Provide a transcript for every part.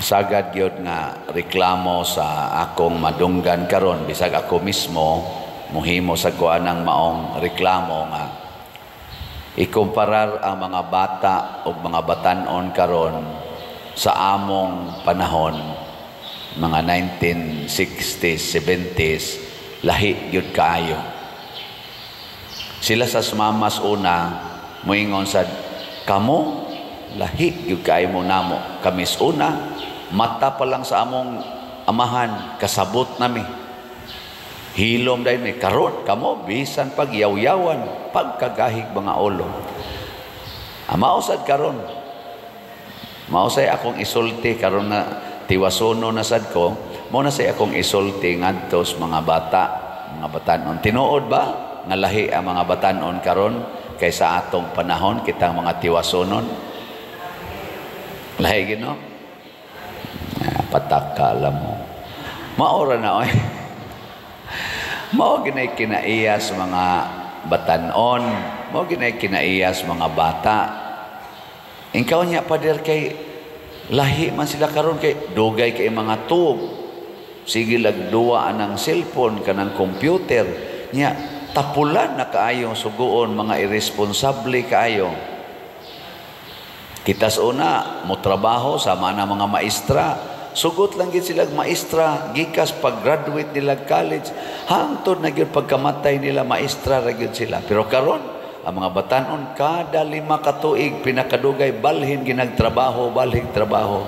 Sagad gyud nga reklamo sa akong madunggan karon, bisag ako mismo muhimo sa kuan ang maong reklamo nga ikumparar ang mga bata ug mga batan-on karon sa among panahon, mga 1960s, 70s, lahi gyud kaayo. Sila sa mamas una moingon sad, "Kamo lahi gyud kaayo mo namo. Kami una, mata pa lang sa among amahan, kasabot nami. Hilom dahil mi. Karon kamo, bisan pag yaw-yawan, pagkagahig mga ulo." Mao sad karon. Mao say akong isulti karon na tiwasono na sad ko, mao na say akong isulti ngadto sa mga bata, mga batanon. Tinuod ba nga lahi ang mga batanon karon kaysa atong panahon, kitang mga tiwasonon? Lahi gino? Ah, patak ka alam mo. Maora na oy. Mao ginay kinaiya sa mga batanon, mao ginay kinaiya sa mga bata. Inkaw niya, "Pader, kay lahi man sila karon kay dugay kay mga tube. Sige lag duwa anang cellphone kanang computer." Nya tapulan na kaayo suguon, mga irresponsable kaayo. Kita sa una, mo trabaho sama na mga maestra. Sugot lang gid sila maestra gikas pag-graduate nila college hangtod na gyud pagkamatay nila, maestra ra gyud sila. Pero karon ang mga batanon, kada 5 ka tuig pinakadugay, balhin ginagtrabaho, balhin trabaho.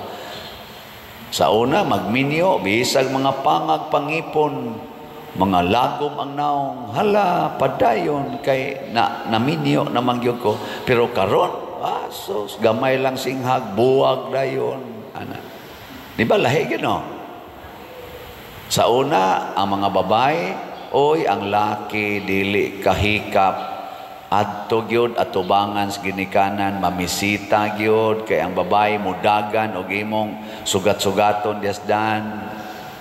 Sa una, magminyo, bisag mga pangag pangipon, mga lagom ang naong, hala, padayon kay na naminyo naman gyud ko. Pero karon, asos, gamay lang singhag, buwag dayon. Ana. Di ba lahi gino? Sa una, ang mga babae, "Oy, ang laki dili kahikap, adto gyud atubangan sa ginikanan, mamisita gyud kay ang babae mudagan og imong sugat-sugaton diasdan."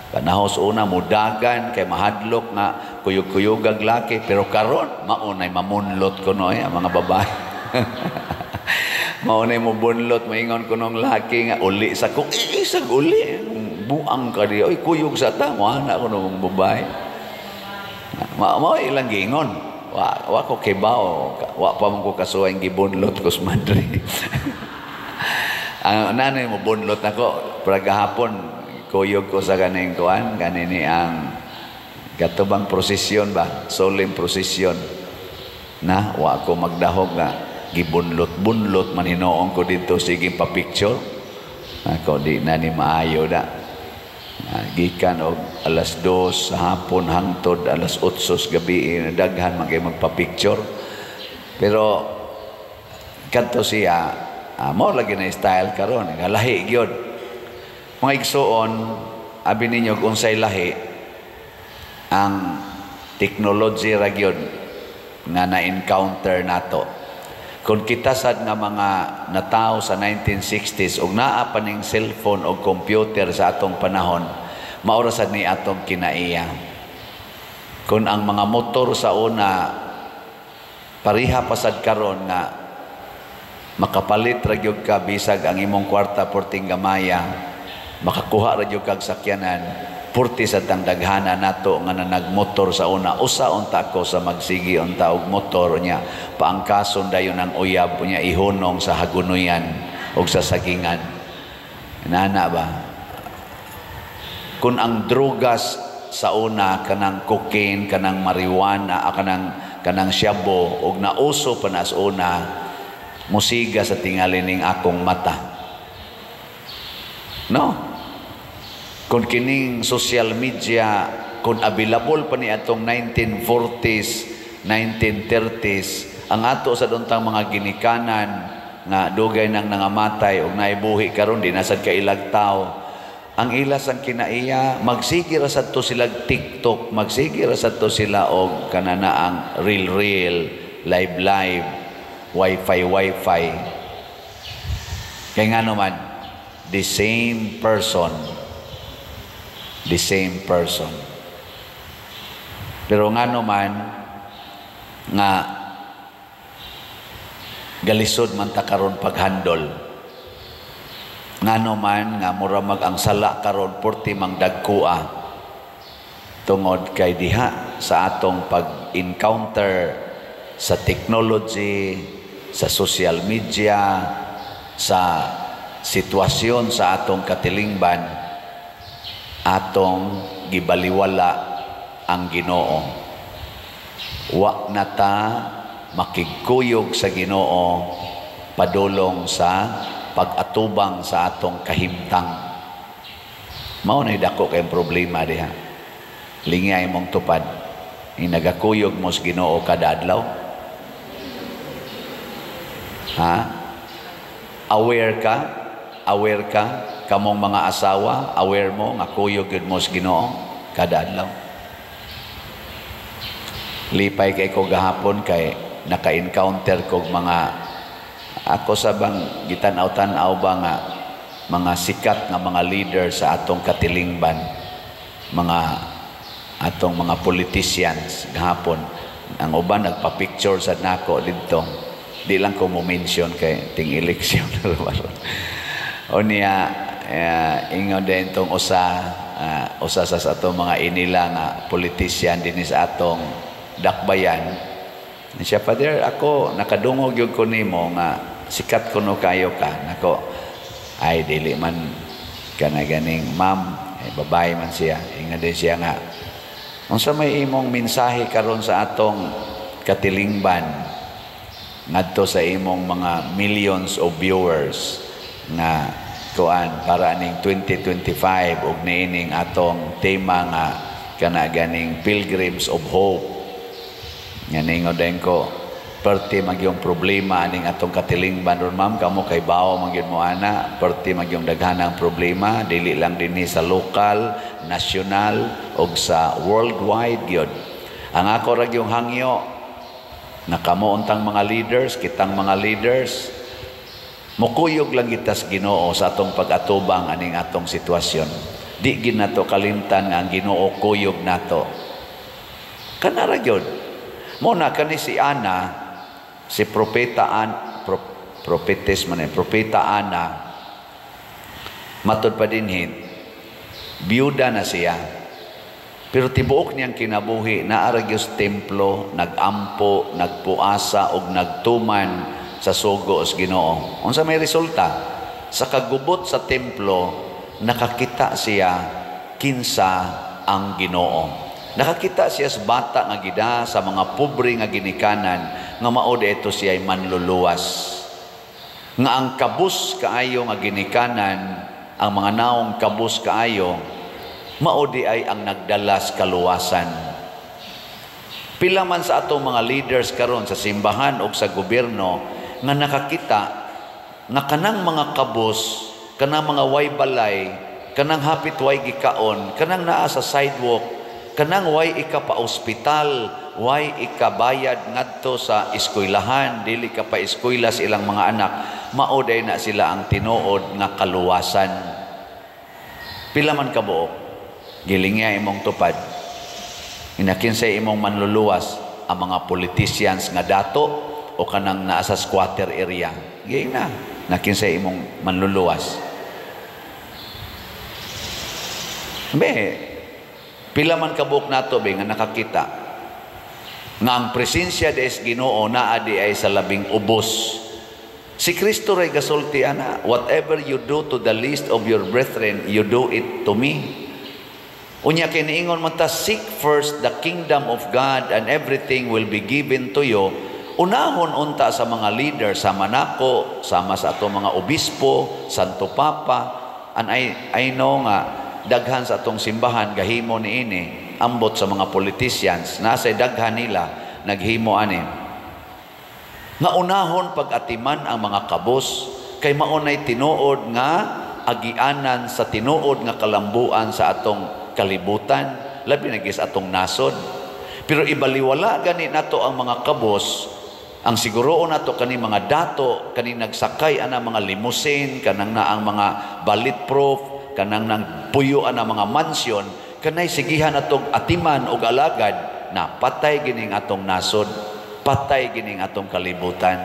Panahon sa una, mudagan kay mahadlok nga kuyog-kuyog ang laki, pero karon maunay mamunlot kuno eh, ang mga babae. Maunay mo bunlot, maingon kunong laki nga uli sa ko, eh, isag uli. Buang ka di, oy, kuyog sa ta, mo ana kuno mong babae. Mao ilang giingon. Wa ko kibaw, wa pa man ko kasuway gibunlot ko sa madre. Ang nanay mo bunlot nako, pero gahapon kuyog ko sa kaning kuan, kanini ang katubang prosesyon ba, solemn prosesyon. Na wa ko magdahog nga gibunlot-bunlot man hinuon ko dito, sige pa picture. Ako di na ni maayo na. Gikan og alas 2 sa hapon hangtod alas 8 sa gabi, daghan man kay magpa-picture. Pero kadto siya, mo lagi na style karon, nga lahi gyud. Mga igsuon, abi ninyo kung unsay lahi ang technology ra gyud nga na-encounter nato. Kung kita sad nga mga natawo sa 1960s ug naa pa ning cellphone o computer sa atong panahon, maura sad ni atong kinaiya. Kung ang mga motor sa una pareha pa sad karon nga makapalit ra gyud ka bisag ang imong kwarta porting gamaya, makakuha ra gyud kag sakyanan, purti sa tang daghana nato nga nagmotor sa una. Usa unta ko sa magsigi unta og motor niya, paangkason dayon ang uyab niya, ihunong sa hagunoyan og sa sagingan. Nana ba? Kung ang drugas sa una kanang cocaine, kanang marijuana, kanang shabu og nauso pa na sa una, musiga sa tingali ning akong mata. No? Kung kining social media kung available pa ni atong 1940s, 1930s, ang ato sa duntang mga ginikanan nga dugay nang nangamatay og naibuhi karon, di na sad kailag tao. Ang ilas ang kinaiya, magsige ra sad to sila TikTok, magsige ra sad to sila og kanana ang reel reel, live live, wifi wifi. Kay nga naman, the same person, the same person. Pero nga naman nga galisod man ta karon paghandol. Ngano man nga mura mag ang sala karon porti mang dagkua, tungod kay diha sa atong pag-encounter sa technology, sa social media, sa sitwasyon sa atong katilingban, atong gibaliwala ang Ginoo. Wa na ta makigkuyog sa Ginoo padulong sa pag-atubang sa atong kahimtang. Mao na dako kayong problema diha. Lingay mong tupad. Inagakuyog mo sa Ginoo kada adlaw. Ha? Aware ka? Aware ka? Kamong mga asawa, aware mo nga kuyog gyud mo sa Ginoo kada adlaw? Lipay kay ko gahapon kay naka-encounter kog mga ako sa bang gitan-aw-tan-aw ba nga mga sikat nga mga leader sa atong katilingban, mga atong mga politicians gahapon. Ang uban nagpa-picture sa nako didto. Di lang ko mo mention kay ting eleksyon. O niya, ingon din tong usa sa atong mga inila nga politician dinhi sa atong dakbayan siya, "Father, ako nakadungog gyud ko nimo nga sikat kuno kayo ka." Nako, "Ay, dili man kana ganing, ma'am." Eh, babae man siya. Ingon din siya nga, "Unsa may imong mensahe karon sa atong katilingban ngadto sa imong mga millions of viewers nga kuan para aning 2025 ug niining atong tema nga kana ganing Pilgrims of Hope?" Nga ningon din ko, "Perti magyong problema aning atong katilingban ron, ma'am. Kamo kay bawo magyud mo ana, perti magyong daghanang problema, dili lang dinhi sa lokal, national ug sa worldwide gyud. Ang ako ra gyung hangyo nga kamo untang mga leaders, kitang mga leaders, mukuyog lang kita sa Ginoo sa atong pag-atubang aning atong sitwasyon. Di gid nato kalimtan nga ang Ginoo kuyog nato." Kana ra gyud. Mo na kani si Ana, si propeta An, propetes man eh, propeta Ana, matod pa dinhi, biyuda na siya. Pero tibuok niyang kinabuhi, naa ra gyud sa templo, nagampo, nagpuasa og nagtuman sa sugo sa Ginoo. Unsa may resulta? Sa kagubot sa templo, nakakita siya kinsa ang Ginoo. Nakakita siya sa bata nga gida sa mga pobre nga ginikanan nga mao ito siya ay manluluwas. Nga ang kabus kaayo nga ginikanan, ang mga naong kabus kaayo, mao di ay ang nagdala sa kaluwasan. Pila man sa atong mga leaders karon sa simbahan o sa gobyerno nga nakakita nga kanang mga kabus, kanang mga way balay, kanang hapit way gikaon, kanang naa sa sidewalk, kanang way ika pa-ospital, way ikabayad ngadto sa eskwelahan, dili ka pa eskwela sa ilang mga anak, mao day na sila ang tinuod nga kaluwasan? Pila man kabuok? Gilingya imong tupad. Inakinsay imong manluluwas, ang mga politicians nga dato o kanang naa sa squatter area? Gay na. Nakinsay imong manluluwas? Be, pila man kabuok nato be nga nakakita nga ang presensya des Ginoo naa di ay sa labing ubos? Si Kristo ray gasulti ana, "Whatever you do to the least of your brethren, you do it to me." Unya kay niingon man ta, "Seek first the kingdom of God and everything will be given to you." Unahon unta sa mga leader, sama nako, sama sa atong mga obispo, Santo Papa, and I know nga daghan sa atong simbahan gahimo niini, ambot sa mga politicians, nasa daghan nila naghimo ani. Nga unahon pag-atiman ang mga kabos kay maunay tinuod nga agianan sa tinuod nga kalambuan sa atong kalibutan, labi na gyud sa atong nasod. Pero ibaliwala gani nato ang mga kabos, ang siguroon nato kani mga dato, kani nagsakay ana mga limousine, kanang na ang mga bulletproof, kanang nang puyo ana mga mansion, kanay sigihan atong atiman og alagad na patay gining atong nasod, patay gining atong kalibutan.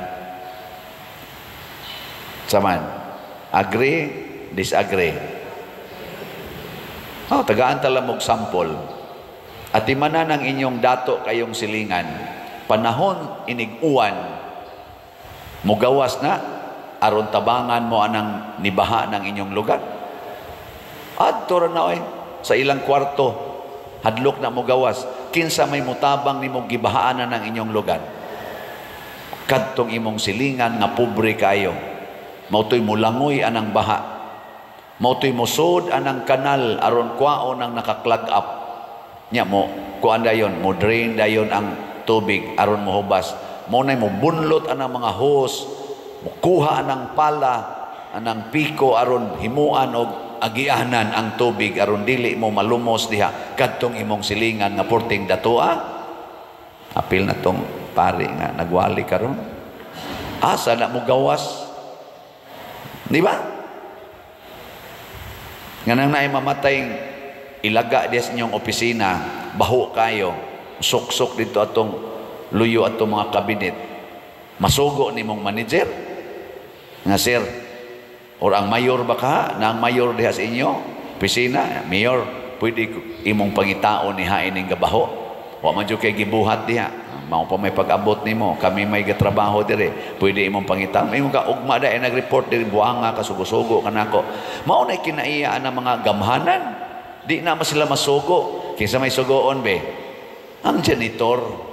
Saman, agree? Disagree? Oh, tagaan ta lang og sample. Atimanan ang inyong dato kayong silingan. Panahon inig-uwan, mugawas na, aron tabangan mo anang nibaha ng inyong lugar. Adto ra na oy, sa ilang kwarto, hadlok na mogawas. Kinsa may mutabang nimo gibahaan na ng inyong lugar? Kadtong imong silingan nga pobre kayo. Mautoy mulangoy anang baha. Mautoy musod anang kanal aron kwaon ang naka-clog up. Nya mo kuan dayon, mo drain dayon ang tubig aron mohubas. Mo nay mo bunlot anang mga hose, mukuha anang pala, anang piko aron himuan og agianan ang tubig aron dili mo malumos diha kadtong imong silingan nga porting datoa. Apil na tong pari nga nagwali karon. Asa na mo gawas? Di ba? Nga nang naay mamatay ilaga diya sa inyong opisina, baho kayo, suksok dito atong luyo atong mga kabinet. Masugo nimong manager nga sir or ang mayor ba ka na ang mayor diha sa inyo opisina, mayor, pwede imong pangitaon ni hain ning gabaho. Wa man jud kay gibuhat diha. Mao pa may pag-abot nimo, kami may gatrabaho dire. Pwede imong pangitaon. Imong ka ugma da ay nag-report diri, buanga ka, sugo-sugo kanako. Mao na kinaiya ang mga gamhanan. Di na sila masugo. Kinsa may sugoon be? Ang janitor.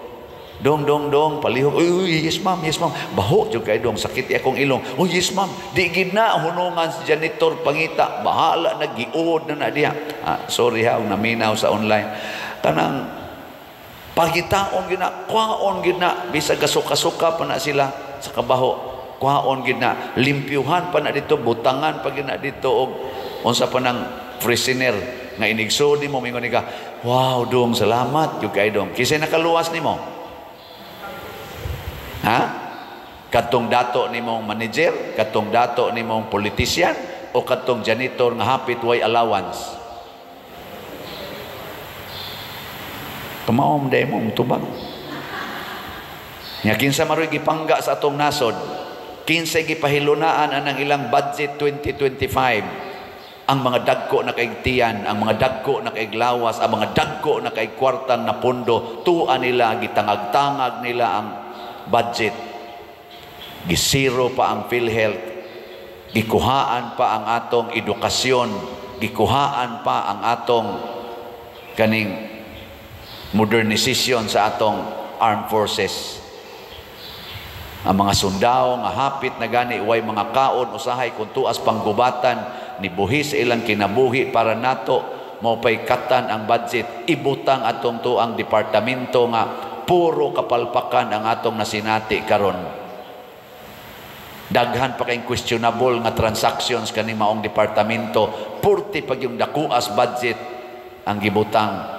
Dong, dong, dong, palihog. Uy, uy, yes ma'am, yes ma'am. Baho jud kay dong, sakit akong ilong. Oh, yes ma'am. Di gid na hunungan si janitor pangita. Bahala na giud na na diha. Ah, sorry ha, naminaw sa online. Kanang pagitaon gid na, kwaon gid na, bisag kasuka-suka pa na sila sa kabaho. Kwaon gid na, limpyuhan pa na dito, butangan pa gid na dito og unsa pa nang freshener nga inigsod nimo, mingon ka, "Wow dong, salamat jud kay dong." Kisay nakaluwas nimo? Ha? Katong dato nimong manager, katong dato nimong politician, o katong janitor nga hapit way allowance? Tumaom day mo tubag. Nya kinsa maroy gipangga sa atong nasod? Kinsa gipahilunaan anang ilang budget 2025? Ang mga dagko na kaigtian, ang mga dagko na kaiglawas, ang mga dagko na kaigkwartang na pondo, tuwa nila, gitangag-tangag nila ang budget. Gisiro pa ang PhilHealth, gikuhaan pa ang atong edukasyon, gikuhaan pa ang atong kaning modernization sa atong armed forces. Ang mga sundao nga hapit na gani way mga kaon usahay kung tuas panggubatan ni buhi sa ilang kinabuhi para nato maupay katan ang budget, ibutang atong tuang departamento nga puro kapalpakan ang atong nasinati karon. Daghan pa kayong questionable nga transactions kani maong departamento, purti pag yung dakuas budget ang gibutang.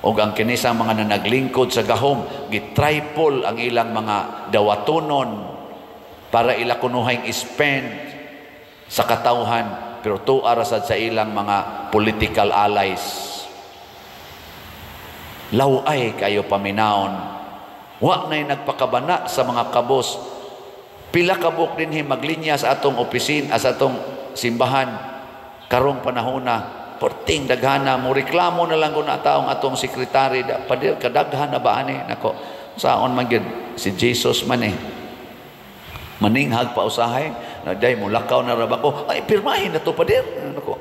Og ang kinisang mga nanaglingkod sa gahom, gitripol ang ilang mga dawatonon para ila kunuhang spend sa katawhan, pero tuwa ra sad sa ilang mga political allies. Laway kayo paminawon. Wa na'y nagpakabana sa mga kabos. Pila kabuk dinhi maglinya sa atong opisina, sa atong simbahan karong panahona. Porting daghana mo reklamo na lang kung taong atong sekretary da, padir kadaghan na ba ani nako saon man gyud si Jesus man eh maninghag pa usahay na day mo lakaw na ra ba ko, ay pirmahin na to padir nako.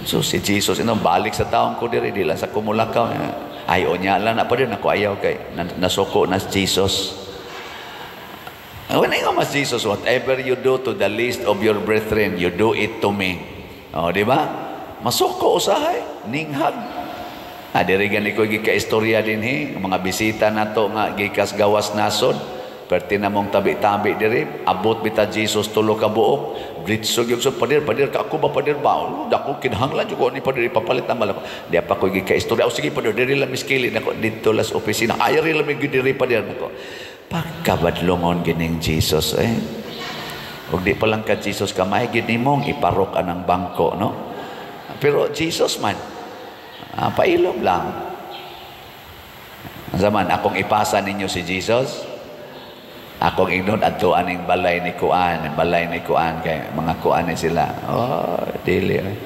So si Jesus inong balik sa taong ko diri di lang sa kumulakaw ay onya lang na padir nako ayaw kay nasuko na si Jesus. When I mas Jesus, whatever you do to the least of your brethren, you do it to me. Oh, di ba? Masuko usahay, ninghag. Ah, diri gani ko gika-istorya dinhi, mga bisita nato nga gikas gawas nasod. Perti na mong tabi-tabi diri, abot bita Jesus tulo ka buok. Dritso gyud so padir, padir ka ako ba padir ba? Oh, dako kinahanglan jud ko ni padir ipapalit ang balak. Di pa ko gika-istorya. Oh, sige padir, diri lang miskili nako didto las opisina. Ay ri lang gyud diri padir nako. Pagkabadlongon gining Jesus eh. Ug di pa lang ka Jesus kamay gid nimong iparok anang bangko, no? Pero Jesus man, pailom lang. Zaman akong ipasa ninyo si Jesus. Akong ingnon adto aning balay ni kuan, balay ni kuan kay mga kuan ni sila. Oh, dili. Eh.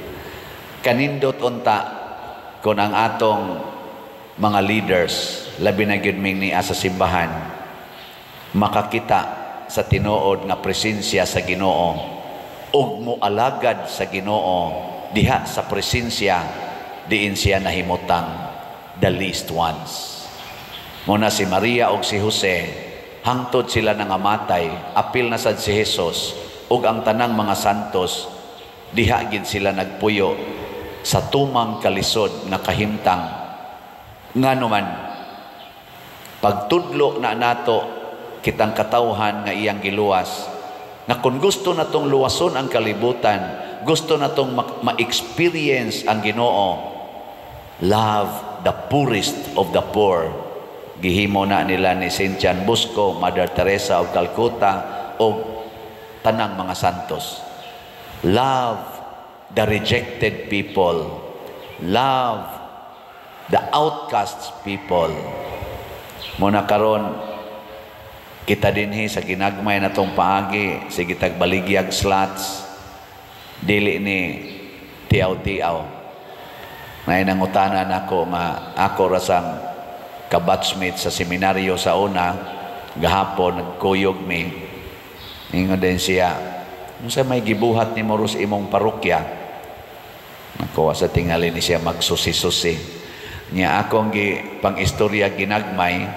Kanindot unta kung ang atong mga leaders, labi na gyud ming niya sa simbahan, makakita sa tinuod nga presensya sa Ginoo ug moalagad sa Ginoo diha sa presensya diin siya nahimutang the least ones. Muna si Maria ug si Jose, hangtod sila nangamatay, apil na sad si Jesus ug ang tanang mga santos, diha gid sila nagpuyo sa tumang kalisod nga kahimtang. Ngano man pagtudlo na nato kitang katawhan nga iyang giluwas, nga kung gusto natong luwason ang kalibutan, gusto natong ma-experience ang Ginoo, love the poorest of the poor. Gihimo na nila ni Saint John Bosco, Mother Teresa of Calcutta o tanang mga santos. Love the rejected people. Love the outcast people. Muna karon kita dinhi sa ginagmay na tong paagi, sige tag baligyag slots, dili ni tiaw-tiaw. Nay nangutana nako nga ako rasang kabatchmate sa seminaryo sa una, gahapon nagkuyog mi. Ingon din siya, "Unsa may gibuhat ni Moros imong parokya?" Nakuha sa tingali ni siya magsusi-susi. Niya akong gi pang-istorya ginagmay,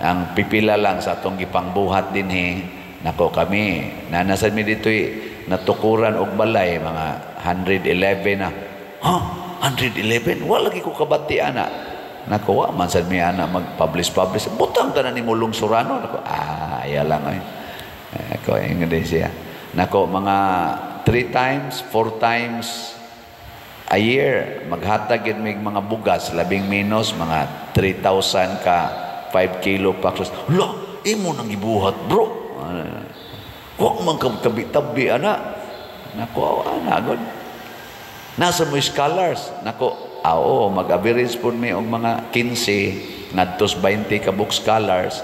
ang pipila lang sa atong gipangbuhat dinhi. Nako kami, nanasad mi dito'y natukuran og balay, mga 111 na. Ha? 111? Wala lagi ko kabati ana. Nako, wa man sad mi ana mag-publish-publish. Butang ka na ni mulong surano. Nako, ah, aya lang ay. Ako, ingon din siya. Nako, mga 3 times, 4 times a year, maghatag gid mig mga bugas, labing menos, mga 3,000 ka 5 kilo packs. Hala, imo nang gibuhat, bro. Wa man ka tabi-tabi, ana. Nako, ana, god. Nasa mo scholars. Nako, ah, oo, mag-average po mi og mga 15, ngadtos 20 ka book scholars.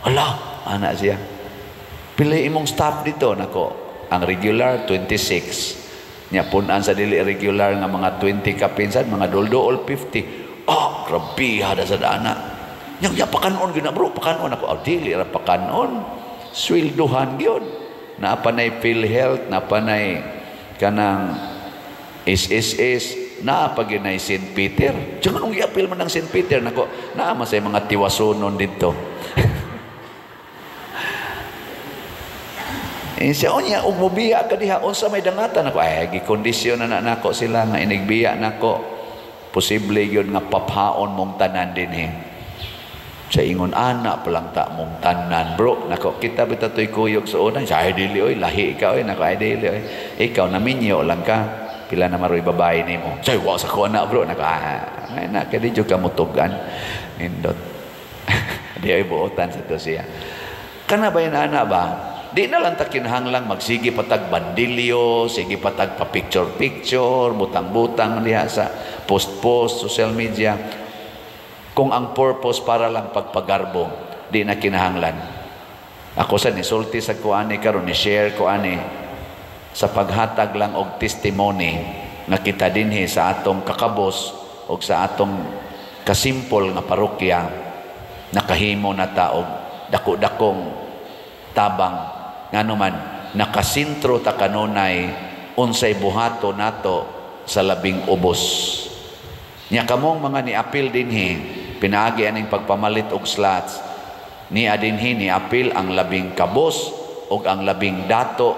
Hala, ana siya. Pila imong staff dito? Nako, ang regular 26. Nya punan sa dili regular nga mga 20 ka pinsan, mga duldool 50. Ah, grabe hada sa dana. Yang ya pakanon gyud na, bro, pakanon ako. Oh, dili ra pakanon. Swelduhan gyud. Naa pa nay PhilHealth, naa pa nay kanang SSS, naa pa gyud nay St. Peter. Diyan anong giapil man ng St. Peter nako, naa man say mga tiwasonon didto. Eh, siya, unya, ug mobiya ka diha, unsa may dangatan ako? Ay, gikondisyon na nako sila nga inigbiya nako. Posible yun nga paphaon mong tanan din eh. Sa ingon, ana palang ta mong tanan, bro. Nako, kita bita to'y kuyog sa una. Siya, ay, dili, oy, lahi ka, oy. Nako, ay, dili, oy. Ikaw, naminyo lang ka. Pila na maroy babae nimo. Siya, wa sa ko na, bro. Nako, ah, ay, na, kaya di ka mutugan. Nindot. Di ay buotan sa to siya. Kana ba yun, ana ba? Di na lang ta kinahanglang magsige patag bandilyo, sige patag pa picture-picture, butang-butang diha sa post-post, social media. Kung ang purpose para lang pagpagarbo, di na kinahanglan. Ako sa nisulti sa kuani karon, ni share ko ani sa paghatag lang og testimony nga kita dinhi sa atong kakabos og sa atong kasimpol nga parokya, nakahimo na ta og dako-dakong tabang. Ngano man nakasentro ta kanunay unsay buhato nato sa labing ubos. Nya kamong mga niapil dinhi, pinaagi aning pagpamalit og slots, niya dinhi niapil ang labing kabos og ang labing dato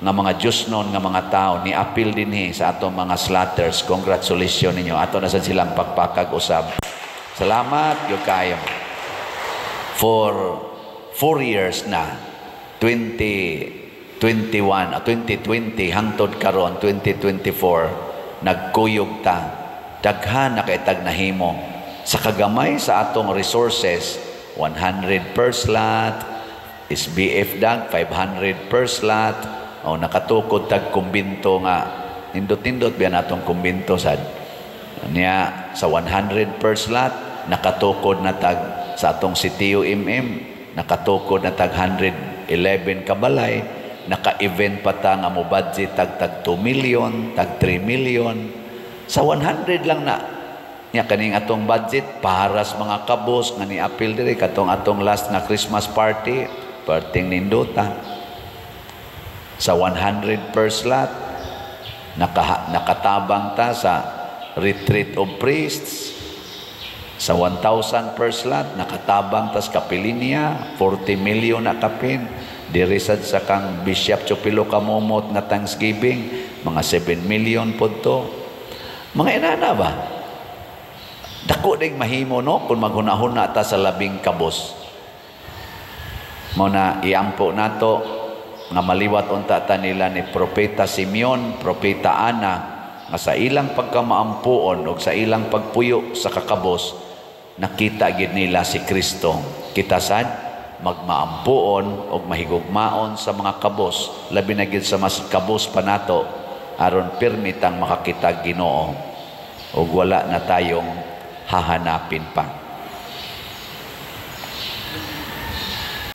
nga mga Diyosnon nga mga tao niapil dinhi sa atong mga slotters. Congratulations ninyo. Ato na sad silang pagpakag usab. Salamat gyud kayo. For 4 years na, 2021, 2020 hangtod karon 2024, nagkuyog ta. Daghan na kay tag nahimo sa kagamay sa atong resources. 100 per slot, SBF dag 500 per slot. O nakatukod tag kumbinto nga nindot-nindot biya natong kumbinto sad niya sa 100 per slot, nakatukod na tag sa atong CTO MM Nakatukod na tag 111 ka balay, naka-event pa ta nga mo budget tag 2 million, tag 3 million. Sa 100 lang na. Nya kaning atong budget para sa mga kabos nga ni-apil diri katong atong last nga Christmas party, perting nindota. Sa 100 per slot, nakatabang ta sa retreat of priests. Sa 1,000 per slot, nakatabang tas kapilinya, 40 million na kapin. Diri sad sa kang Bishop Chupilo Kamumot nga Thanksgiving, mga 7 million pod to. Mga inana ba? Dako ding mahimo, no, kung maghunahuna ta sa labing kabos. Mao na iampo nato nga maliwat unta ta nila ni Propeta Simeon, Propeta Ana, nga sa ilang pagkamaampuon o sa ilang pagpuyo sa kakabos, nakita gid nila si Kristo. Kita sad magmaampuon o mahigugmaon sa mga kabos, labi na gid sa mas kabos pa nato, aron pirmitang makakita Ginoo ug wala na tayong hahanapin pa.